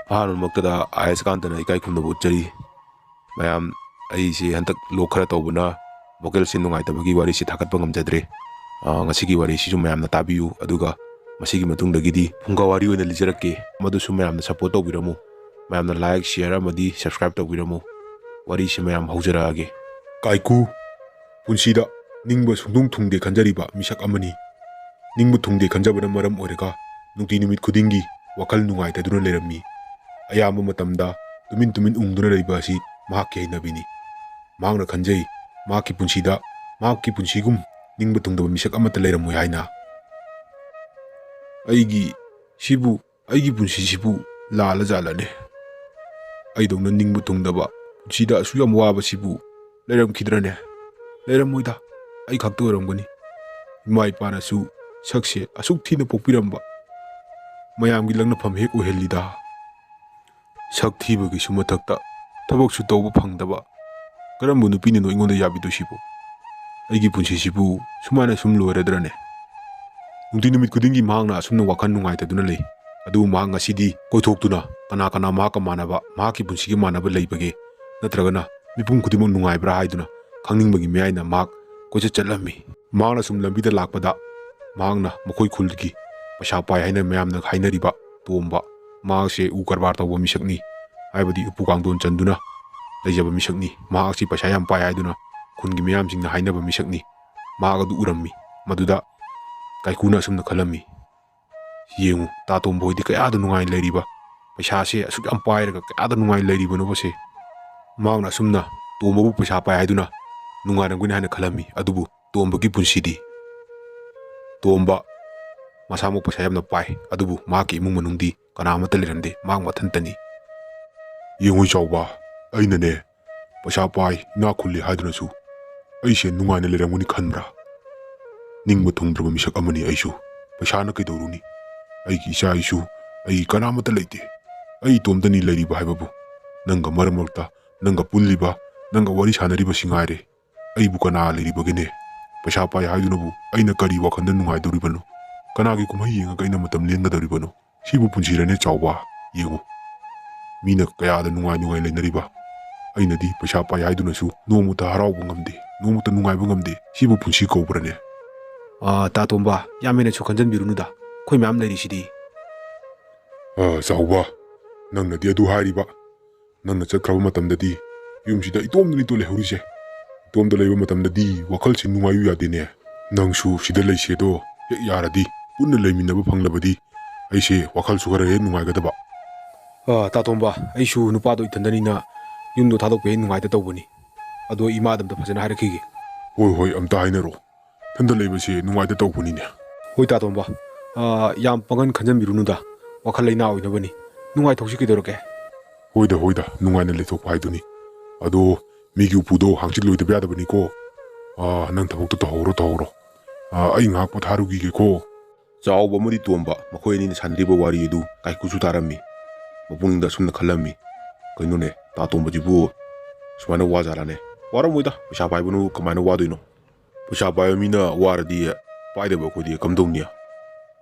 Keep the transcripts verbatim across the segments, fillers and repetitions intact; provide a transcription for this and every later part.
ꯑꯍꯥꯟꯕꯃꯛꯇꯗ ꯑꯥꯏ ꯑꯦꯁ ꯀꯥꯟꯇꯅ ꯏꯀꯥꯏ ꯈꯨꯝꯅꯕ ꯎꯠꯆꯔꯤ꯫ ꯃꯌꯥꯝ, ꯑꯩꯁꯦ ꯍꯟꯗꯛ ꯂꯣꯛ ꯈꯔ ꯇꯧꯕꯅ vocalꯁꯦ ꯅꯨꯡꯉꯥꯏꯇꯕꯒꯤ ꯋꯥꯔꯤꯁꯦ ꯊꯥꯒꯠꯄ ꯉꯝꯖꯗ꯭ꯔꯦ꯫ ꯑ, ꯉꯁꯤꯒꯤ ꯋꯥꯔꯤꯁꯤꯁꯨ ꯃꯌꯥꯝꯅ ꯇꯥꯕꯤꯌꯨ, ꯑꯗꯨꯒ ꯃꯁꯤꯒꯤ ꯃꯇꯨꯡꯗꯒꯤꯗꯤ ꯐꯨꯡꯒꯥ ꯋꯥꯔꯤ ꯑꯣꯏꯅ ꯂꯤꯖꯔꯛꯀꯦ, ꯃꯗꯨꯁꯨ ꯃꯌꯥꯝꯅ support ꯇꯧꯕꯤꯔꯝꯃꯨ꯫ ꯃꯌꯥꯝꯅ like, share ꯑꯃꯗꯤ subscribe ꯇꯧꯕꯤꯔꯝꯃꯨ꯫ ꯋꯥꯔꯤꯁꯤ ꯃꯌꯥꯝ ꯍꯧꯖꯔꯛꯑꯒꯦ꯫ ꯀꯥꯏꯀꯨ ꯄꯨꯟꯁꯤꯗ ꯅꯤꯡꯕ ꯁꯨꯡꯊꯨꯡ ꯊꯨꯡꯗꯦ ꯈꯟꯖꯔꯤꯕ ꯃꯤꯁꯛ ꯑꯃꯅꯤ꯫ ꯅꯤꯡꯕ ꯊꯨꯡꯗꯦ ꯈꯟꯖꯕꯅ ꯃꯔꯝ ꯑꯣꯏꯔꯒ ꯅꯨꯡꯇꯤ ꯅꯨꯃꯤꯠ ꯈꯨꯗꯤꯡꯒꯤ ꯋꯥꯈꯜ ꯅꯨꯡꯉꯥꯏꯇꯗꯨꯅ ꯂꯩꯔꯝꯃꯤ꯫ ꯑꯌꯥꯝꯕ ꯃꯇꯝꯗ ꯇꯨꯃꯤꯟ ꯇꯨꯃꯤꯟ ꯎꯪꯗꯨꯅ ꯂꯩꯕ ꯑꯁꯤ ꯃꯍꯥꯛꯀꯤ ꯍꯩꯅꯕꯤꯅꯤ꯫ ꯃꯍꯥꯛꯅ ꯈꯟꯖꯩ, ꯃꯍꯥꯛꯀꯤ ꯄꯨꯟꯁꯤꯗ ꯃꯍꯥꯛꯀꯤ ꯄꯨꯟꯁꯤꯒꯨꯝ ꯅꯤꯡꯕ ꯊꯨꯡꯗꯕ ꯃꯤꯁꯛ ꯑꯃꯠꯇ ꯂꯩꯔꯝꯃꯣꯏ ꯍꯥꯏꯅ꯫ ꯑꯩꯒꯤ ꯁꯤꯕꯨ ꯑꯩꯒꯤ ꯄꯨꯟꯁꯤꯁꯤꯕꯨ ꯂꯥꯜꯂ ꯖꯥꯠꯂꯅꯦ? ꯑꯩꯗꯧꯅ ꯅꯤꯡꯕ ꯊꯨꯡꯗꯕ, ꯄꯨꯟꯁꯤꯗ ꯑꯁꯨꯛ ꯌꯥꯝ ꯋꯥꯕꯁꯤꯕꯨ ꯂꯩꯔꯝꯈꯤꯗ꯭ꯔꯅꯦ? ꯂꯩꯔꯝꯃꯣꯏꯗ, ꯑꯩ ꯈꯛꯇ ꯑꯣꯏꯔꯝꯒꯅꯤ꯫ ꯏꯃꯥ ꯏꯄꯥꯅꯁꯨ ꯁꯛꯁꯦ ꯑꯁꯨꯛ ꯊꯤꯅ ꯄꯣꯛꯄꯤꯔꯝꯕ, ꯃꯌꯥꯝꯒꯤ ꯂꯛꯅꯐꯝ ꯍꯦꯛ ꯑꯣꯏꯍꯜꯂꯤꯗ꯫ ꯁꯛ ꯊꯤꯕꯒꯤꯁꯨ ꯃꯊꯛꯇ ꯊꯕꯛꯁꯨ ꯇꯧꯕ ꯐꯪꯗꯕ, ꯀꯔꯝꯕ ꯅꯨꯄꯤꯅꯅꯣ ꯑꯩꯉꯣꯟꯗ ꯌꯥꯕꯤꯗꯣꯏꯁꯤꯕꯨ? ꯑꯩꯒꯤ ꯄꯨꯟꯁꯤꯁꯤꯕꯨ ꯁꯨꯃꯥꯏꯅ ꯁꯨꯝ ꯂꯣꯏꯔꯗ꯭ꯔꯅꯦ? ꯅꯨꯡꯇꯤ ꯅꯨꯃꯤꯠ ꯈꯨꯗꯤꯡꯒꯤ ꯃꯍꯥꯛꯅ ꯑꯁꯨꯝꯅ ꯋꯥꯈꯜ ꯅꯨꯡꯉꯥꯏꯇꯗꯨꯅ ꯂꯩ꯫ ꯑꯗꯨꯕꯨ ꯃꯍꯥꯛ ꯉꯁꯤꯗꯤ ꯀꯣꯏꯊꯣꯛꯇꯨꯅ ꯀꯅꯥ ꯀꯅꯥ ꯃꯍꯥꯛꯀ ꯃꯥꯟꯅꯕ, ꯃꯍꯥꯛꯀꯤ ꯄꯨꯟꯁꯤꯒ ꯃꯥꯟꯅꯕ ꯂꯩꯕꯒꯦ? ꯅꯠꯇ꯭ꯔꯒꯅ ꯃꯤꯄꯨꯝ ꯈꯨꯗꯤꯡꯃꯛ ꯅꯨꯡꯉꯥꯏꯕ꯭ꯔꯥ ꯍꯥꯏꯗꯨꯅ ꯈꯪꯅꯤꯡꯕꯒꯤ ꯃꯌꯥꯏꯅ ꯃꯍꯥꯛ ꯀꯣꯏꯆꯠ ꯆꯠꯂꯝꯃꯤ꯫ ꯃꯍꯥꯛꯅ ꯁꯨꯝ ꯂꯝꯕꯤꯗ ꯂꯥꯛꯄꯗ ꯃꯍꯥꯛꯅ ꯃꯈꯣꯏ ꯈꯨꯜꯒꯤ ꯄꯩꯁꯥ ꯄꯥꯏ ꯍꯥꯏꯅ ꯃꯌꯥꯝꯅ ꯍꯥꯏꯅꯔꯤꯕ ꯇꯣꯝꯕ, ꯃꯍꯥꯛꯁꯦ ꯎ ꯀꯔꯕꯥꯔ ꯇꯧꯕ ꯃꯤꯁꯛꯅꯤ, ꯍꯥꯏꯕꯗꯤ ꯎꯄꯨ ꯀꯥꯡꯊꯣꯟ ꯆꯟꯗꯨꯅ ꯂꯩꯖꯕ ꯃꯤꯁꯛꯅꯤ꯫ ꯃꯍꯥꯛꯁꯤ ꯄꯩꯁꯥ ꯌꯥꯝ ꯄꯥꯏ ꯍꯥꯏꯗꯨꯅ ꯈꯨꯟꯒꯤ ꯃꯤꯌꯥꯝꯁꯤꯡꯅ ꯍꯥꯏꯅꯕ ꯃꯤꯁꯛꯅꯤ꯫ ꯃꯍꯥꯛ ꯑꯗꯨ ꯎꯔꯝꯃꯤ꯫ ꯃꯗꯨꯗ ꯀꯥꯏꯀꯨꯅ ꯑꯁꯨꯝꯅ ꯈꯜꯂꯝꯃꯤ, "ꯌꯦꯡꯉꯨ, ꯇꯥ ꯇꯣꯝꯕ ꯍꯣꯏꯗꯤ ꯀꯌꯥꯗ ꯅꯨꯡꯉꯥꯏꯅ ꯂꯩꯔꯤꯕ, ꯄꯩꯁꯥꯁꯦ ꯑꯁꯨꯛ ꯌꯥꯝ ꯄꯥꯏꯔꯒ ꯀꯌꯥꯗ ꯅꯨꯡꯉꯥꯏꯅ ꯂꯩꯔꯤꯕꯅꯣꯕꯁꯦ?" ꯃꯍꯥꯛꯅ ꯑꯁꯨꯝꯅ ꯇꯣꯝꯕꯕꯨ ꯄꯩꯁꯥ ꯄꯥꯏ ꯍꯥꯏꯗꯨꯅ ꯅꯨꯡꯉꯥꯏꯔꯝꯒꯅꯤ ꯍꯥꯏꯅ ꯈꯜꯂꯝꯃꯤ꯫ ꯑꯗꯨꯕꯨ ꯇꯣꯝꯕꯒꯤ ꯄꯨꯟꯁꯤꯗꯤ, ꯇꯣꯝꯕ ꯃꯁꯥꯃꯛ ꯄꯩꯁꯥ ꯌꯥꯝꯅ ꯄꯥꯏ, ꯑꯗꯨꯕꯨ ꯃꯍꯥꯛꯀꯤ ꯏꯃꯨꯡ ꯃꯅꯨꯡꯗꯤ ꯀꯅꯥ ꯑꯃꯠꯇ ꯂꯩꯔꯝꯗꯦ, ꯃꯍꯥꯛ ꯃꯊꯟꯇꯅꯤ꯫ "ꯌꯦꯡꯉꯨ ꯆꯥꯎꯕ, ꯑꯩꯅꯅꯦ ꯄꯩꯁꯥ ꯄꯥꯏ, ꯏꯅꯥꯛ ꯈꯨꯜꯂꯤ ꯍꯥꯏꯗꯨꯅꯁꯨ ꯑꯩꯁꯦ ꯅꯨꯡꯉꯥꯏꯅ ꯂꯩꯔꯝꯒꯅꯤ ꯈꯟꯕ꯭ꯔꯥ? ꯅꯤꯡꯕ ꯊꯨꯡꯗ꯭ꯔꯕ ꯃꯤꯁꯛ ꯑꯃꯅꯤ ꯑꯩꯁꯨ꯫ ꯄꯩꯁꯥꯅ ꯀꯩꯗꯧꯔꯨꯅꯤ? ꯑꯩꯒꯤ ꯏꯆꯥ ꯏꯁꯨ, ꯑꯩꯒꯤ ꯀꯅꯥꯃꯠꯇ ꯂꯩꯇꯦ꯫ ꯑꯩ ꯏꯇꯣꯝꯇꯅꯤ ꯂꯩꯔꯤꯕ ꯍꯥꯏꯕꯕꯨ꯫ ꯅꯪꯒ ꯃꯔꯛ ꯃꯔꯛꯇ ꯅꯪꯒ ꯄꯨꯜꯂꯤꯕ, ꯅꯪꯒ ꯋꯥꯔꯤ ꯁꯥꯟꯅꯔꯤꯕꯁꯤ ꯉꯥꯏꯔꯦ꯫ ꯑꯩꯕꯨ ꯀꯅꯥ ꯂꯩꯔꯤꯕꯒꯦꯅꯦ? ꯄꯩꯁꯥ ꯄꯥꯏ ꯍꯥꯏꯗꯨꯅꯕꯨ ꯑꯩꯅ ꯀꯔꯤ ꯋꯥꯈꯜꯗ ꯅꯨꯡꯉꯥꯏꯗꯧꯔꯤꯕꯅꯣ? ꯀꯅꯥꯒꯤ ꯀꯨꯝꯍꯩ ꯌꯦꯡꯉꯒ ꯑꯩꯅ ꯃꯇꯝ ꯂꯦꯟꯒꯗꯧꯔꯤꯕꯅꯣ? ꯁꯤꯕꯨ ꯄꯨꯟꯁꯤꯔꯅꯦ ꯆꯥꯎꯕ? ꯌꯦꯡꯉꯨ, ꯃꯤꯅ ꯀꯌꯥꯗ ꯅꯨꯡꯉꯥꯏ ꯅꯨꯡꯉꯥꯏ ꯂꯩꯅꯔꯤꯕ꯫ ꯑꯩꯅꯗꯤ ꯄꯩꯁꯥ ꯄꯥꯏ ꯍꯥꯏꯗꯨꯅꯁꯨ ꯅꯣꯡꯃꯇ ꯍꯔꯥꯎꯕ ꯉꯝꯗꯦ, ꯅꯣꯡꯃꯇ ꯅꯨꯡꯉꯥꯏꯕ ꯉꯝꯗꯦ꯫ ꯁꯤꯕꯨ ꯄꯨꯟꯁꯤ ꯀꯧꯕ꯭ꯔꯅꯦ? ꯑꯥ, ꯇꯥ ꯇꯣꯝꯕ, ꯌꯥꯝ ꯍꯦꯟꯅꯁꯨ ꯈꯟꯖꯟꯕꯤꯔꯨꯅꯨꯗ, ꯑꯩꯈꯣꯏ ꯃꯌꯥꯝ ꯂꯩꯔꯤꯁꯤꯗꯤ꯫ ꯑꯥ, ꯆꯥꯎꯕ, ꯅꯪꯅꯗꯤ ꯑꯗꯨ ꯍꯥꯏꯔꯤꯕ, ꯅꯪꯅ ꯆꯠꯈ꯭ꯔꯕ ꯃꯇꯝꯗꯗꯤ ꯌꯨꯝꯁꯤꯗ ꯏꯇꯣꯝꯗꯅꯤꯇꯣ ꯂꯩꯍꯧꯔꯤꯁꯦ꯫ ꯏꯇꯣꯝꯗ ꯂꯩꯕ ꯃꯇꯝꯗꯗꯤ ꯋꯥꯈꯜꯁꯤ ꯅꯨꯡꯉꯥꯏꯌꯨ ꯌꯥꯗꯦꯅꯦ꯫ ꯅꯪꯁꯨ ꯁꯤꯗ ꯂꯩꯁꯦꯗꯣ ꯍꯦꯛ ꯌꯥꯔꯗꯤ, ꯄꯨꯟꯅ ꯂꯩꯃꯤꯟꯅꯕ ꯐꯪꯂꯕꯗꯤ ꯑꯩꯁꯦ ꯋꯥꯈꯜꯁꯨ ꯈꯔ ꯍꯦꯛ ꯅꯨꯡꯉꯥꯏꯒꯗꯕ꯫ ꯑꯥ, ꯇꯥ ꯇꯣꯝꯕ, ꯑꯩꯁꯨ ꯅꯨꯄꯥꯗꯣ ꯏꯊꯟꯗꯅꯤꯅ ꯌꯨꯝꯗꯣ ꯊꯥꯗꯣꯛꯄ ꯍꯦꯛ ꯅꯨꯡꯉꯥꯏꯇ ꯇꯧꯕꯅꯤ꯫ ꯑꯗꯣ ꯏꯃꯥꯗ ꯑꯝꯇ ꯐꯖꯅ ꯍꯥꯏꯔꯛꯈꯤꯒꯦ꯫ ꯍꯣꯏ, ꯍꯣꯏ, ꯑꯝꯇ ꯍꯥꯏꯅꯔꯣ꯫ ꯏꯊꯟꯗ ꯂꯩꯕꯁꯦ ꯅꯨꯡꯉꯥꯏꯇ ꯇꯧꯕꯅꯤꯅꯦ꯫ ꯍꯣꯏ, ꯇꯥ ꯇꯣꯝꯕ, ꯑꯥ, ꯌꯥꯝ ꯄꯥꯡꯒꯟ ꯈꯟꯖꯟꯕꯤꯔꯨꯅꯨꯗ, ꯋꯥꯈꯜ ꯂꯩꯅꯥ ꯑꯣꯏꯅꯕꯅꯤ꯫ ꯅꯨꯡꯉꯥꯏꯊꯣꯛꯁꯤ ꯀꯩꯗꯧꯔꯒꯦ? ꯍꯣꯏꯗ, ꯍꯣꯏꯗ, ꯅꯨꯡꯉꯥꯏꯅ ꯂꯩꯊꯣꯛꯄ ꯍꯥꯏꯗꯨꯅꯤ꯫ ꯑꯗꯣ ꯃꯤꯒꯤ ꯎꯄꯨꯗꯣ ꯍꯥꯡꯆꯤꯠ ꯂꯣꯏꯗꯕ ꯌꯥꯗꯕꯅꯤꯀꯣ꯫ ꯑꯥ, ꯅꯪ ꯊꯕꯛꯇꯣ ꯇꯧꯍꯧꯔꯣ, ꯇꯧꯍꯧꯔꯣ꯫ ꯑꯥ, ꯑꯩ ꯉꯥꯏꯍꯥꯛ ꯄꯣꯊꯥꯔꯨꯈꯤꯒꯦꯀꯣ꯫ ꯆꯥꯎꯕ ꯑꯃꯗꯤ ꯇꯣꯝꯕ ꯃꯈꯣꯏ ꯑꯅꯤꯅ ꯁꯥꯟꯅꯔꯤꯕ ꯋꯥꯔꯤ ꯑꯗꯨ ꯀꯥꯏꯀꯨꯁꯨ ꯇꯥꯔꯝꯃꯤ꯫ ꯃꯄꯨꯛꯅꯤꯡꯗ ꯑꯁꯨꯝꯅ ꯈꯜꯂꯝꯃꯤ, "ꯀꯩꯅꯣꯅꯦ, ꯇꯥ ꯇꯣꯝꯕꯁꯤꯕꯨ ꯁꯨꯃꯥꯏꯅ ꯋꯥꯖꯥꯠꯂꯥꯅꯦ? ꯋꯥꯔꯝꯃꯣꯏꯗ, ꯄꯩꯁꯥ ꯄꯥꯏꯕꯅꯕꯨ ꯀꯃꯥꯏꯅ ꯋꯥꯗꯣꯏꯅꯣ? ꯄꯩꯁꯥ ꯄꯥꯏꯕ ꯃꯤꯅ ꯋꯥꯔꯗꯤ ꯄꯥꯏꯗꯕ ꯑꯩꯈꯣꯏꯗꯤ ꯀꯝꯗꯧꯅꯤ?"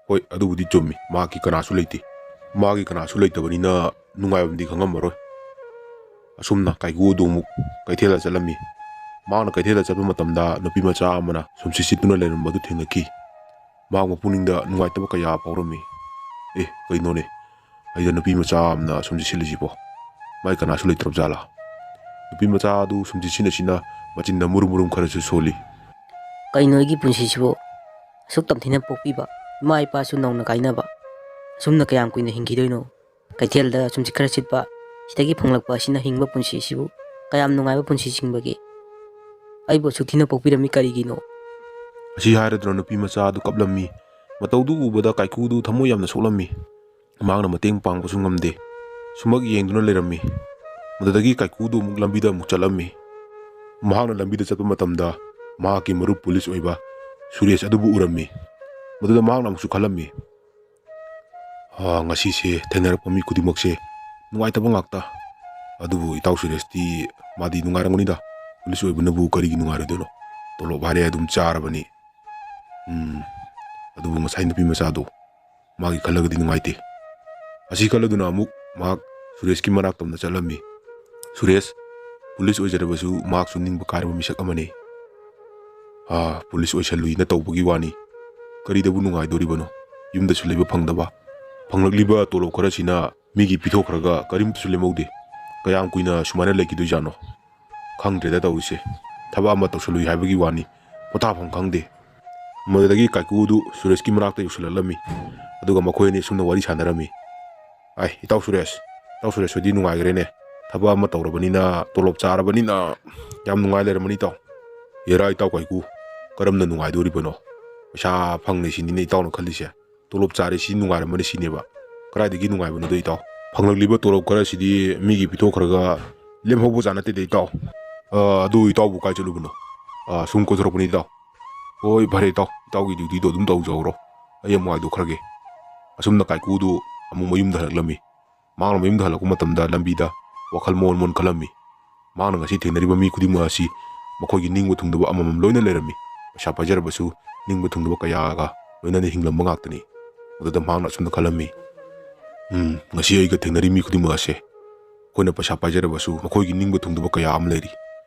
ꯍꯣꯏ, ꯑꯗꯨꯕꯨꯗꯤ ꯆꯨꯝꯃꯤ, ꯃꯍꯥꯛꯀꯤ ꯀꯅꯥꯁꯨ ꯂꯩꯇꯦ꯫ ꯃꯥꯒꯤ ꯀꯅꯥꯁꯨ ꯂꯩꯇꯕꯅꯤꯅ ꯅꯨꯡꯉꯥꯏꯕꯝꯗꯤ ꯈꯪꯉꯝꯃꯔꯣꯏ꯫ ꯑꯁꯨꯝꯅ ꯀꯥꯏꯀꯨ ꯑꯗꯨ ꯑꯃꯨꯛ ꯀꯩꯊꯦꯜꯗ ꯆꯠꯂꯝꯃꯤ꯫ ꯃꯍꯥꯛꯅ ꯀꯩꯊꯦꯜꯗ ꯆꯠꯄ ꯃꯇꯝꯗ ꯅꯨꯄꯤ ꯃꯆꯥ ꯑꯃꯅ ꯁꯨꯝꯁꯤꯠ ꯁꯤꯠꯇꯨꯅ ꯂꯩꯔꯝꯕꯗꯨ ꯊꯦꯡꯅꯈꯤ꯫ ꯃꯍꯥꯛ ꯃꯄꯨꯛꯅꯤꯡꯗ ꯅꯨꯡꯉꯥꯏꯇꯕ ꯀꯌꯥ ꯐꯥꯎꯔꯝꯃꯤ꯫ "ꯑꯦ, ꯀꯩꯅꯣꯅꯦ? ꯑꯩꯗ ꯅꯨꯄꯤ ꯃꯆꯥ ꯑꯃꯅ ꯁꯨꯝꯁꯤꯠ ꯁꯤꯠꯂꯤꯁꯤꯕꯣ? ꯃꯥꯏ ꯀꯅꯥꯁꯨ ꯂꯩꯇ꯭ꯔꯕ ꯖꯥꯠꯂꯥ?" ꯅꯨꯄꯤ ꯃꯆꯥ ꯑꯗꯨ ꯁꯨꯝꯁꯤꯠ ꯁꯤꯠꯅ ꯁꯤꯠꯅ ꯃꯆꯤꯟꯗ ꯃꯨꯔꯨꯝ ꯃꯨꯔꯨꯝ ꯈꯔꯁꯨ ꯁꯣꯜꯂꯤ꯫ "ꯀꯩꯅꯣ ꯑꯩꯒꯤ ꯄꯨꯟꯁꯤꯁꯤꯕꯨ? ꯑꯁꯨꯛ ꯇꯝꯊꯤꯅ ꯄꯣꯛꯄꯤꯕ ꯏꯃꯥ ꯏꯄꯥꯁꯨ ꯅꯧꯅ ꯀꯥꯏꯅꯕ, ꯑꯁꯨꯝꯅ ꯀꯌꯥꯝ ꯀꯨꯏꯅ ꯍꯤꯡꯈꯤꯗꯣꯏꯅꯣ? ꯀꯩꯊꯦꯜꯗ ꯁꯨꯝꯁꯤꯠ ꯈꯔ ꯁꯤꯠꯄ, ꯁꯤꯗꯒꯤ ꯐꯪꯂꯛꯄ ꯑꯁꯤꯅ ꯍꯤꯡꯕ ꯄꯨꯟꯁꯤꯁꯤꯕꯨ ꯀꯌꯥꯝ ꯅꯨꯡꯉꯥꯏꯕ ꯄꯨꯟꯁꯤ ꯍꯤꯡꯕꯒꯦ? ꯑꯩꯕꯨ ꯑꯁꯨꯛ ꯊꯤꯅ ꯄꯣꯛꯄꯤꯔꯝꯃꯤ ꯀꯔꯤꯒꯤꯅꯣ?" ꯑꯁꯤ ꯍꯥꯏꯔꯗꯨꯅ ꯅꯨꯄꯤ ꯃꯆꯥ ꯑꯗꯨ ꯀꯞꯂꯝꯃꯤ꯫ ꯃꯇꯧꯗꯨ ꯎꯕꯗ ꯀꯥꯏꯀꯨꯗꯨ ꯊꯃꯣꯏ ꯌꯥꯝꯅ ꯁꯣꯛꯂꯝꯃꯤ꯫ ꯃꯍꯥꯛꯅ ꯃꯇꯦꯡ ꯄꯥꯡꯕꯁꯨ ꯉꯝꯗꯦ꯫ ꯁꯨꯃꯛ ꯌꯦꯡꯗꯨꯅ ꯂꯩꯔꯝꯃꯤ꯫ ꯃꯗꯨꯗꯒꯤ ꯀꯥꯏꯀꯨꯗꯨ ꯑꯃꯨꯛ ꯂꯝꯕꯤꯗ ꯑꯃꯨꯛ ꯆꯠꯂꯝꯃꯤ꯫ ꯃꯍꯥꯛꯅ ꯂꯝꯕꯤꯗ ꯆꯠꯄ ꯃꯇꯝꯗ ꯃꯍꯥꯛꯀꯤ ꯃꯔꯨꯞ ꯄꯨꯂꯤꯁ ꯑꯣꯏꯕ ꯁꯨꯔꯦꯁ ꯑꯗꯨꯕꯨ ꯎꯔꯝꯃꯤ꯫ ꯃꯗꯨꯗ ꯃꯍꯥꯛꯅ ꯑꯃꯨꯛꯁꯨ ꯈꯜꯂꯝꯃꯤ, "ꯑꯥ, ꯉꯁꯤꯁꯦ ꯊꯦꯡꯅꯔꯛꯄ ꯃꯤ ꯈꯨꯗꯤꯡꯃꯛꯁꯦ ꯅꯨꯡꯉꯥꯏꯇꯕ ꯉꯥꯛꯇ꯫ ꯑꯗꯨꯕꯨ ꯏꯇꯥꯎ ꯁꯨꯔꯦꯁꯇꯤ ꯃꯥꯗꯤ ꯅꯨꯡꯉꯥꯏꯔꯝꯒꯅꯤꯗ꯫ ꯄꯨꯂꯤꯁ ꯑꯣꯏꯕꯅꯕꯨ ꯀꯔꯤꯒꯤ ꯅꯨꯡꯉꯥꯏꯔꯣꯏꯗꯣꯏꯅꯣ? ꯇꯣꯂꯣꯞ ꯍꯥꯏꯔꯦ ꯑꯗꯨꯝ ꯆꯥꯔꯕꯅꯤ꯫ ꯎꯝ, ꯑꯗꯨꯕꯨ ꯉꯁꯥꯏ ꯅꯨꯄꯤ ꯃꯆꯥꯗꯣ, ꯃꯥꯒꯤ ꯈꯜꯂꯒꯗꯤ ꯅꯨꯡꯉꯥꯏꯇꯦ"꯫ ꯑꯁꯤ ꯈꯜꯂꯗꯨꯅ ꯑꯃꯨꯛ ꯃꯍꯥꯛ ꯁꯨꯔꯦꯁꯀꯤ ꯃꯅꯥꯛꯇ ꯑꯃꯨꯛ ꯆꯠꯂꯝꯃꯤ꯫ ꯁꯨꯔꯦꯁ, ꯄꯨꯂꯤꯁ ꯑꯣꯏꯖꯔꯕꯁꯨ ꯃꯍꯥꯛꯁꯨ ꯅꯤꯡꯕ ꯀꯥꯏꯔꯕ ꯃꯤꯁꯛ ꯑꯃꯅꯤ꯫ "ꯑꯥ, ꯄꯨꯂꯤꯁ ꯑꯣꯏꯁꯜꯂꯨꯏꯅ ꯇꯧꯕꯒꯤ ꯋꯥꯅꯤ꯫ ꯀꯔꯤꯗꯕꯨ ꯅꯨꯡꯉꯥꯏꯗꯣꯔꯤꯕꯅꯣ? ꯌꯨꯝꯗꯁꯨ ꯂꯩꯕ ꯐꯪꯗꯕ, ꯐꯪꯂꯛꯂꯤꯕ ꯇꯣꯂꯣꯞ ꯈꯔꯁꯤꯅ ꯃꯤꯒꯤ ꯄꯤꯊꯣꯛꯈ꯭ꯔꯒ ꯀꯔꯤꯝꯇꯁꯨ ꯂꯦꯝꯍꯧꯗꯦ꯫ ꯀꯌꯥꯝ ꯀꯨꯏꯅ ꯁꯨꯃꯥꯏꯅ ꯂꯩꯈꯤꯗꯣꯏꯖꯥꯠꯅꯣ? ꯈꯪꯗ꯭ꯔꯦꯗ ꯇꯧꯔꯤꯁꯦ꯫ ꯊꯕꯛ ꯑꯃ ꯇꯧꯁꯜꯂꯨꯏ ꯍꯥꯏꯕꯒꯤ ꯋꯥꯅꯤ, ꯄꯣꯊꯥꯐꯝ ꯈꯪꯗꯦ"꯫ ꯃꯗꯨꯗꯒꯤ ꯀꯥꯏꯀꯨꯗꯨ ꯁꯨꯔꯦꯁꯀꯤ ꯃꯅꯥꯛꯇ ꯌꯧꯁꯤꯜꯂꯛꯂꯝꯃꯤ꯫ ꯑꯗꯨꯒ ꯃꯈꯣꯏ ꯑꯅꯤ ꯑꯁꯨꯝꯅ ꯋꯥꯔꯤ ꯁꯥꯟꯅꯔꯝꯃꯤ꯫ "ꯑꯥꯏ, ꯏꯇꯥꯎ ꯁꯨꯔꯦꯁ, ꯏꯇꯥꯎ ꯁꯨꯔꯦꯁ ꯍꯣꯏꯗꯤ ꯅꯨꯡꯉꯥꯏꯈ꯭ꯔꯦꯅꯦ꯫ ꯊꯕꯛ ꯑꯃ ꯇꯧꯔꯕꯅꯤꯅ, ꯇꯣꯂꯣꯞ ꯆꯥꯔꯕꯅꯤꯅ ꯌꯥꯝ ꯅꯨꯡꯉꯥꯏ ꯂꯩꯔꯝꯃꯅꯤ ꯏꯇꯥꯎ"꯫ "ꯑꯦꯔꯥ ꯏꯇꯥꯎ ꯀꯥꯏꯀꯨ, ꯀꯔꯝꯅ ꯅꯨꯡꯉꯥꯏꯗꯣꯔꯤꯕꯅꯣ? ꯄꯩꯁꯥ ꯐꯪꯂꯦ ꯁꯤꯅꯤꯅꯦ ꯏꯇꯥꯎꯅ ꯈꯜꯂꯤꯁꯦ꯫ ꯇꯣꯂꯣꯞ ꯆꯥꯔꯦ ꯁꯤ ꯅꯨꯡꯉꯥꯏꯔꯝꯃꯅꯤ ꯁꯤꯅꯦꯕ꯫ ꯀꯗꯥꯏꯗꯒꯤ ꯅꯨꯡꯉꯥꯏꯕꯅꯣꯗ ꯏꯇꯥꯎ? ꯐꯪꯂꯛꯂꯤꯕ ꯇꯣꯂꯣꯞ ꯈꯔꯁꯤꯗꯤ ꯃꯤꯒꯤ ꯄꯤꯊꯣꯛꯈ꯭ꯔꯒ ꯂꯦꯝꯍꯧꯕ ꯖꯥꯠ ꯅꯠꯇꯦꯗ ꯏꯇꯥꯎ꯫ ꯑ, ꯑꯗꯨ ꯏꯇꯥꯎꯕꯨ ꯀꯥꯏ ꯆꯠꯂꯨꯕꯅꯣ?" "ꯑ, ꯁꯨꯝ ꯀꯣꯏꯊꯣꯔꯛꯄꯅꯤ ꯏꯇꯥꯎ"꯫ "ꯍꯣꯏ, ꯐꯔꯦ ꯏꯇꯥꯎ, ꯏꯇꯥꯎꯒꯤ ꯗ꯭ꯌꯨꯇꯤꯗꯣ ꯑꯗꯨꯝ ꯇꯧꯖꯍꯧꯔꯣ꯫ ꯑꯩ ꯑꯃꯨꯛ ꯍꯥꯏꯗꯣꯛꯈ꯭ꯔꯒꯦ"꯫ ꯑꯁꯨꯝꯅ ꯀꯥꯏꯀꯨꯗꯨ ꯑꯃꯨꯛ ꯃꯌꯨꯝꯗ ꯍꯜꯂꯛꯂꯝꯃꯤ꯫ ꯃꯍꯥꯛꯅ ꯃꯌꯨꯝꯗ ꯍꯜꯂꯛꯄ ꯃꯇꯝꯗ ꯂꯝꯕꯤꯗ ꯋꯥꯈꯜ ꯃꯑꯣꯟ ꯃꯑꯣꯟ ꯈꯜꯂꯝꯃꯤ꯫ ꯃꯍꯥꯛꯅ ꯉꯁꯤ ꯊꯦꯡꯅꯔꯤꯕ ꯃꯤ ꯈꯨꯗꯤꯡꯃꯛ ꯑꯁꯤ ꯃꯈꯣꯏꯒꯤ ꯅꯤꯡꯕ ꯊꯨꯡꯗꯕ ꯑꯃꯃꯝ ꯂꯣꯏꯅ ꯂꯩꯔꯝꯃꯤ꯫ ꯄꯩꯁꯥ ꯄꯥꯏꯖꯔꯕꯁꯨ ꯅꯤꯡꯕ ꯊꯨꯡꯗꯕ ꯀꯌꯥꯒ ꯂꯣꯏꯅꯅ ꯍꯤꯡꯂꯝꯕ ꯉꯥꯛꯇꯅꯤ꯫ ꯃꯗꯨꯗ ꯃꯍꯥꯛꯅ ꯑꯁꯨꯝꯅ ꯈꯜꯂꯝꯃꯤ, "ꯎꯝ, ꯉꯁꯤ ꯑꯩꯒ ꯊꯦꯡꯅꯔꯤ ꯃꯤ ꯈꯨꯗꯤꯡꯃꯛ ꯑꯁꯦ ꯑꯩꯈꯣꯏꯅ ꯄꯩꯁꯥ ꯄꯥꯏꯖꯔꯕꯁꯨ ꯃꯈꯣꯏꯒꯤ ꯅꯤꯡꯕ ꯊꯨꯡꯗꯕ ꯀꯌꯥ ꯑꯃ ꯂꯩꯔꯤ꯫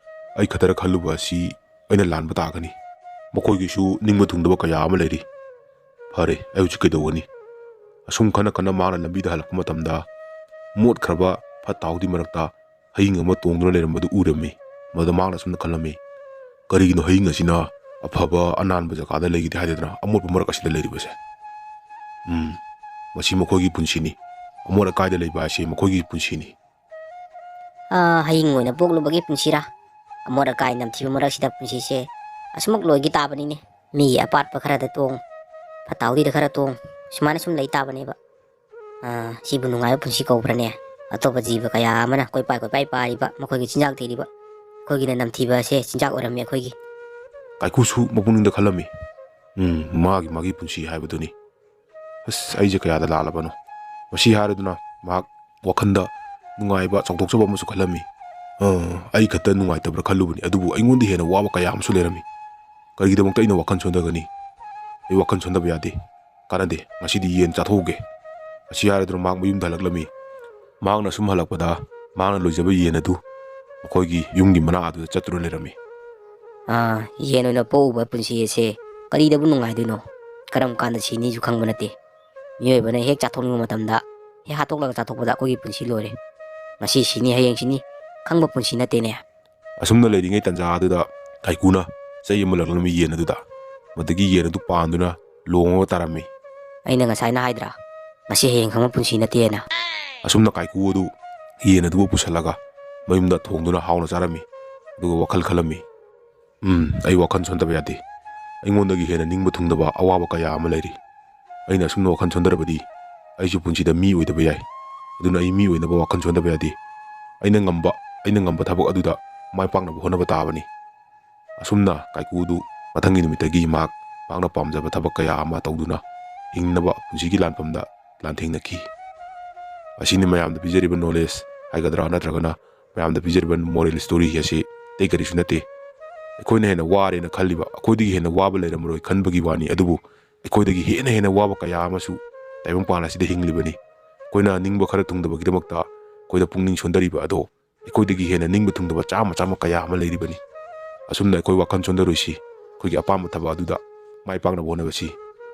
ꯑꯩ ꯈꯛꯇꯔ ꯈꯜꯂꯨꯕ ꯑꯁꯤ ꯑꯩꯅ ꯂꯥꯟꯕ ꯇꯥꯒꯅꯤ꯫ ꯃꯈꯣꯏꯒꯤꯁꯨ ꯅꯤꯡꯕ ꯊꯨꯡꯗꯕ ꯀꯌꯥ ꯑꯃ ꯂꯩꯔꯤ꯫ ꯐꯔꯦ, ꯑꯩ ꯍꯧꯖꯤꯛ ꯀꯩꯗꯧꯒꯅꯤ?" ꯑꯁꯨꯝ ꯈꯟꯅ ꯈꯟꯅ ꯃꯍꯥꯛꯅ ꯂꯝꯕꯤꯗ ꯍꯜꯂꯛꯄ ꯃꯇꯝꯗ ꯃꯣꯠꯈ꯭ꯔꯕ ꯐꯠꯇ ꯍꯥꯎꯗꯤ ꯃꯔꯛꯇ ꯍꯌꯤꯡ ꯑꯃ ꯇꯣꯡꯗꯨꯅ ꯂꯩꯔꯝꯕꯗꯨ ꯎꯔꯝꯃꯤ꯫ ꯃꯗꯨꯗ ꯃꯍꯥꯛꯅ ꯑꯁꯨꯝꯅ ꯈꯜꯂꯝꯃꯤ, "ꯀꯔꯤꯒꯤꯅꯣ ꯍꯌꯤꯡ ꯑꯁꯤꯅ ꯑꯐꯕ ꯑꯅꯥꯟꯕ ꯖꯒꯥꯗ ꯂꯩꯒꯗꯦ ꯍꯥꯏꯗꯅ ꯑꯃꯣꯠꯄ ꯃꯔꯛ ꯑꯁꯤꯗ ꯂꯩꯔꯤꯕꯁꯦ? ꯎꯝ, ꯃꯁꯤ ꯃꯈꯣꯏꯒꯤ ꯄꯨꯟꯁꯤꯅꯤ꯫ ꯑꯃꯣꯠ ꯑꯀꯥꯏꯗ ꯂꯩꯕ ꯍꯥꯏꯁꯦ ꯃꯈꯣꯏꯒꯤ ꯄꯨꯟꯁꯤꯅꯤ"꯫ ꯑꯥ, ꯍꯌꯤꯡ ꯑꯣꯏꯅ ꯄꯣꯛꯂꯨꯕꯒꯤ ꯄꯨꯟꯁꯤꯔꯥ? ꯑꯃꯣꯠ ꯑꯀꯥꯏ ꯅꯝꯊꯤꯕ ꯃꯔꯛꯁꯤꯗ ꯄꯨꯟꯁꯤꯁꯦ ꯑꯁꯨꯃꯛ ꯂꯣꯏꯒꯤ ꯇꯥꯕꯅꯤꯅꯦ꯫ ꯃꯤꯒꯤ ꯑꯄꯥꯠꯄ ꯈꯔꯗ ꯇꯣꯡ, ꯐꯠꯇ ꯍꯥꯎꯗꯤꯗ ꯈꯔ ꯇꯣꯡ, ꯁꯨꯃꯥꯏꯅ ꯁꯨꯝ ꯂꯩ ꯇꯥꯕꯅꯦꯕ꯫ ꯑꯥ, ꯁꯤꯕꯨ ꯅꯨꯡꯉꯥꯏꯕ ꯄꯨꯟꯁꯤ ꯀꯧꯕ꯭ꯔꯅꯦ? ꯑꯇꯣꯞꯄ ꯖꯤꯕ ꯀꯌꯥ ꯑꯃꯅ ꯀꯣꯏꯄꯥꯏ ꯀꯣꯏꯄꯥꯏ ꯄꯥꯏꯔꯤꯕ, ꯃꯈꯣꯏꯒꯤ ꯆꯤꯟꯖꯥꯛ ꯊꯤꯔꯤꯕ, ꯑꯩꯈꯣꯏꯒꯤꯅ ꯅꯝꯊꯤꯕ ꯑꯁꯦ ꯆꯤꯟꯖꯥꯛ ꯑꯣꯏꯔꯝꯃꯤ ꯑꯩꯈꯣꯏꯒꯤ꯫ ꯀꯥꯏꯀꯨꯁꯨ ꯃꯄꯨꯛꯅꯤꯡꯗ ꯈꯜꯂꯝꯃꯤ, "ꯎꯝ, ꯃꯥꯒꯤ, ꯃꯥꯒꯤ ꯄꯨꯟꯁꯤ ꯍꯥꯏꯕꯗꯨꯅꯤ꯫ ꯑꯁ, ꯑꯩꯁꯦ ꯀꯌꯥꯗ ꯂꯥꯜꯂꯕꯅꯣ?" ꯃꯁꯤ ꯍꯥꯏꯔꯗꯨꯅ ꯃꯍꯥꯛ ꯋꯥꯈꯜꯗ ꯅꯨꯡꯉꯥꯏꯕ, ꯆꯥꯎꯊꯣꯛꯆꯕ ꯑꯃꯁꯨ ꯈꯜꯂꯝꯃꯤ꯫ "ꯑ, ꯑꯩ ꯈꯛꯇ ꯅꯨꯡꯉꯥꯏꯇꯕ꯭ꯔꯥ ꯈꯜꯂꯨꯕꯅꯤ, ꯑꯗꯨꯕꯨ ꯑꯩꯉꯣꯟꯗ ꯍꯦꯟꯅ ꯋꯥꯕ ꯀꯌꯥ ꯑꯃꯁꯨ ꯂꯩꯔꯝꯃꯤ꯫ ꯀꯔꯤꯒꯤꯗꯃꯛꯇ ꯑꯩꯅ ꯋꯥꯈꯜ ꯁꯣꯟꯊꯒꯅꯤ? ꯑꯩ ꯋꯥꯈꯜ ꯁꯣꯟꯊꯕ ꯌꯥꯗꯦ꯫ ꯀꯥꯟꯅꯗꯦ, ꯉꯁꯤꯗꯤ ꯌꯦꯟ ꯆꯥꯊꯣꯛꯎꯒꯦ"꯫ ꯑꯁꯤ ꯍꯥꯏꯔꯗꯨꯅ ꯃꯍꯥꯛ ꯃꯌꯨꯝꯗ ꯍꯜꯂꯛꯂꯝꯃꯤ꯫ ꯃꯍꯥꯛꯅ ꯁꯨꯝ ꯍꯜꯂꯛꯄꯗ ꯃꯍꯥꯛꯅ ꯂꯣꯏꯖꯕ ꯌꯦꯟ ꯑꯗꯨ ꯃꯈꯣꯏꯒꯤ ꯌꯨꯝꯒꯤ ꯃꯅꯥꯛ ꯑꯗꯨꯗ ꯆꯠꯇꯨꯅ ꯂꯩꯔꯝꯃꯤ꯫ ꯑꯥ, ꯌꯦꯟ ꯑꯣꯏꯅ ꯄꯣꯛꯎꯕ ꯄꯨꯟꯁꯤ ꯑꯁꯦ ꯀꯔꯤꯗꯕꯨ ꯅꯨꯡꯉꯥꯏꯗꯣꯏꯅꯣ? ꯀꯔꯝ ꯀꯥꯟꯗ ꯁꯤꯅꯤꯁꯨ ꯈꯪꯕ ꯅꯠꯇꯦ꯫ ꯃꯤꯑꯣꯏꯕꯅ ꯍꯦꯛ ꯆꯥꯊꯣꯛꯅꯤꯡꯕ ꯃꯇꯝꯗ ꯍꯦꯛ ꯍꯥꯠꯇꯣꯛꯂꯒ ꯆꯥꯊꯣꯛꯄꯗ ꯑꯩꯈꯣꯏꯒꯤ ꯄꯨꯟꯁꯤ ꯂꯣꯏꯔꯦ꯫ ꯉꯁꯤ ꯁꯤꯅꯤ, ꯍꯌꯦꯡ ꯁꯤꯅꯤ, ꯈꯪꯕ ꯄꯨꯟꯁꯤ ꯅꯠꯇꯦꯅꯦ꯫ ꯑꯁꯨꯝꯅ ꯂꯩꯔꯤꯉꯩ ꯇꯟꯖꯥ ꯑꯗꯨꯗ ꯀꯥꯏꯀꯨꯅ ꯆꯩ ꯑꯃ ꯂꯪꯂꯝꯃꯤ ꯌꯦꯟ ꯑꯗꯨꯗ꯫ ꯃꯗꯨꯒꯤ ꯌꯦꯟ ꯑꯗꯨ ꯄꯥꯟꯗꯨꯅ ꯂꯣꯡꯉꯒ ꯇꯥꯔꯝꯃꯤ꯫ ꯑꯩꯅ ꯉꯁꯥꯏꯅ ꯍꯥꯏꯗ꯭ꯔꯥ, ꯉꯁꯤ ꯍꯌꯦꯡ ꯈꯪꯕ ꯄꯨꯟꯁꯤ ꯅꯠꯇꯦꯅ? ꯑꯁꯨꯝꯅ ꯀꯥꯏꯀꯨ ꯑꯗꯨ ꯌꯦꯟ ꯑꯗꯨꯕꯨ ꯄꯨꯁꯜꯂꯒ ꯃꯌꯨꯝꯗ ꯊꯣꯡꯗꯨꯅ ꯍꯥꯎꯅ ꯆꯥꯔꯝꯃꯤ꯫ ꯑꯗꯨꯒ ꯋꯥꯈꯜ ꯈꯜꯂꯝꯃꯤ, "ꯎꯝ, ꯑꯩ ꯋꯥꯈꯜ ꯁꯣꯟꯊꯕ ꯌꯥꯗꯦ꯫ ꯑꯩꯉꯣꯟꯗꯒꯤ ꯍꯦꯟꯅ ꯅꯤꯡꯕ ꯊꯨꯡꯗꯕ ꯑꯋꯥꯕ ꯀꯌꯥ ꯑꯃ ꯂꯩꯔꯤ꯫ ꯑꯩꯅ ꯑꯁꯨꯝꯅ ꯋꯥꯈꯜ ꯁꯣꯟꯊꯔꯕꯗꯤ ꯑꯩꯁꯨ ꯄꯨꯟꯁꯤꯗ ꯃꯤ ꯑꯣꯏꯗꯕ ꯌꯥꯏ꯫ ꯑꯗꯨꯅ ꯑꯩ ꯃꯤ ꯑꯣꯏꯅꯕ ꯋꯥꯈꯜ ꯁꯣꯟꯊꯕ ꯌꯥꯗꯦ꯫ ꯑꯩꯅ ꯉꯝꯕ, ꯑꯩꯅ ꯉꯝꯕ ꯊꯕꯛ ꯑꯗꯨꯗ ꯃꯥꯏ ꯄꯥꯛꯅꯕ ꯍꯣꯠꯅꯕ ꯇꯥꯕꯅꯤ"꯫ ꯑꯁꯨꯝꯅ ꯀꯥꯏꯀꯨꯗꯨ ꯃꯊꯪꯒꯤ ꯅꯨꯃꯤꯠꯇꯒꯤ ꯃꯍꯥꯛ, ꯃꯍꯥꯛꯅ ꯄꯥꯝꯖꯕ ꯊꯕꯛ ꯀꯌꯥ ꯑꯃ ꯇꯧꯗꯨꯅ ꯍꯤꯡꯅꯕ ꯄꯨꯟꯁꯤꯒꯤ ꯂꯥꯟꯐꯝꯗ ꯂꯥꯟꯊꯦꯡꯅꯈꯤ꯫ ꯑꯁꯤꯅꯤ ꯃꯌꯥꯝꯗ ꯄꯤꯖꯔꯤꯕ knowledge ꯍꯥꯏꯒꯗ꯭ꯔꯥ, ꯅꯠꯇ꯭ꯔꯒꯅ ꯃꯌꯥꯝꯗ ꯄꯤꯖꯔꯤꯕ moral story ꯑꯁꯤ ꯑꯇꯩ ꯀꯔꯤꯁꯨ ꯅꯠꯇꯦ꯫ ꯑꯩꯈꯣꯏꯅ ꯍꯦꯟꯅ ꯋꯥꯔꯦꯅ ꯈꯜꯂꯤꯕ, ꯑꯩꯈꯣꯏꯗꯒꯤ ꯍꯦꯟꯅ ꯋꯥꯕ ꯂꯩꯔꯝꯃꯔꯣꯏ ꯈꯟꯕꯒꯤ ꯋꯥꯅꯤ, ꯑꯗꯨꯕꯨ ꯑꯩꯈꯣꯏꯗꯒꯤ ꯍꯦꯟꯅ ꯍꯦꯟꯅ ꯋꯥꯕ ꯀꯌꯥ ꯑꯃꯁꯨ ꯇꯥꯏꯕꯪꯄꯥꯟ ꯑꯁꯤꯗ ꯍꯤꯡꯂꯤꯕꯅꯤ꯫ ꯑꯩꯈꯣꯏꯅ ꯅꯤꯡꯕ ꯈꯔ ꯊꯨꯡꯗꯕꯒꯤꯗꯃꯛꯇ ꯑꯩꯈꯣꯏꯗ ꯄꯨꯛꯅꯤꯡ ꯁꯣꯟꯊꯔꯤꯕ ꯑꯗꯣ, ꯑꯩꯈꯣꯏꯗꯒꯤ ꯍꯦꯟꯅ ꯅꯤꯡꯕ ꯊꯨꯡꯗꯕ ꯆꯥꯝꯃ ꯆꯥꯝꯃ ꯀꯌꯥ ꯑꯃ ꯂꯩꯔꯤꯕꯅꯤ꯫ ꯑꯁꯨꯝꯅ ꯑꯩꯈꯣꯏ ꯋꯥꯈꯜ ꯁꯣꯟꯊꯔꯣꯏꯁꯤ꯫ ꯑꯩꯈꯣꯏꯒꯤ ꯑꯄꯥꯝꯕ ꯊꯕꯛ ꯑꯗꯨꯗ ꯃꯥꯏ ꯄꯥꯛꯅꯕ ꯍꯣꯠꯅꯕꯁꯤ꯫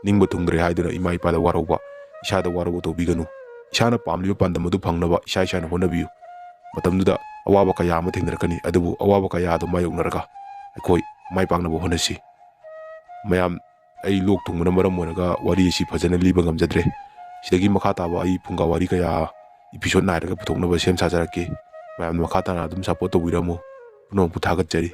ꯅꯤꯡꯕ ꯊꯨꯡꯗ꯭ꯔꯦ ꯍꯥꯏꯗꯨꯅ ꯏꯃꯥ ꯏꯄꯥꯗ ꯋꯥꯔꯧꯕ, ꯏꯁꯥꯗ ꯋꯥꯔꯧꯕ ꯇꯧꯕꯤꯒꯅꯨ꯫ ꯏꯁꯥꯅ ꯄꯥꯝꯂꯤꯕ ꯄꯥꯟꯗꯝ ꯑꯗꯨ ꯐꯪꯅꯕ ꯏꯁꯥ ꯏꯁꯥꯅ ꯍꯣꯠꯅꯕꯤꯌꯨ꯫ ꯃꯇꯝꯗꯨꯗ ꯑꯋꯥꯕ ꯀꯌꯥ ꯑꯃ ꯊꯦꯡꯅꯔꯛꯀꯅꯤ, ꯑꯗꯨꯕꯨ ꯑꯋꯥꯕ ꯀꯌꯥ ꯑꯗꯨ ꯃꯥꯌꯣꯛꯅꯔꯒ ꯑꯩꯈꯣꯏ ꯃꯥꯏ ꯄꯥꯛꯅꯕ ꯍꯣꯠꯅꯁꯤ꯫ ꯃꯌꯥꯝ, ꯑꯩ ꯂꯣꯛ ꯊꯨꯡꯕꯅ ꯃꯔꯝ ꯑꯣꯏꯔꯒ ꯋꯥꯔꯤ ꯑꯁꯤ ꯐꯖꯅ ꯂꯤꯕ ꯉꯝꯖꯗ꯭ꯔꯦ꯫ ꯁꯤꯗꯒꯤ ꯃꯈꯥ ꯇꯥꯕ ꯑꯩ ꯐꯨꯡꯒꯥ ꯋꯥꯔꯤ ꯀꯌꯥ episode ꯅꯥꯏꯔꯒ ꯄꯨꯊꯣꯛꯅꯕ ꯁꯦꯝ ꯁꯥꯖꯔꯛꯀꯦ꯫ ꯃꯌꯥꯝꯅ ꯃꯈꯥ ꯇꯥꯅ ꯑꯗꯨꯝ support ꯇꯧꯕꯤꯔꯝꯃꯨ꯫ ꯄꯨꯝꯅꯃꯛꯄꯨ ꯊꯥꯒꯠꯆꯔꯤ꯫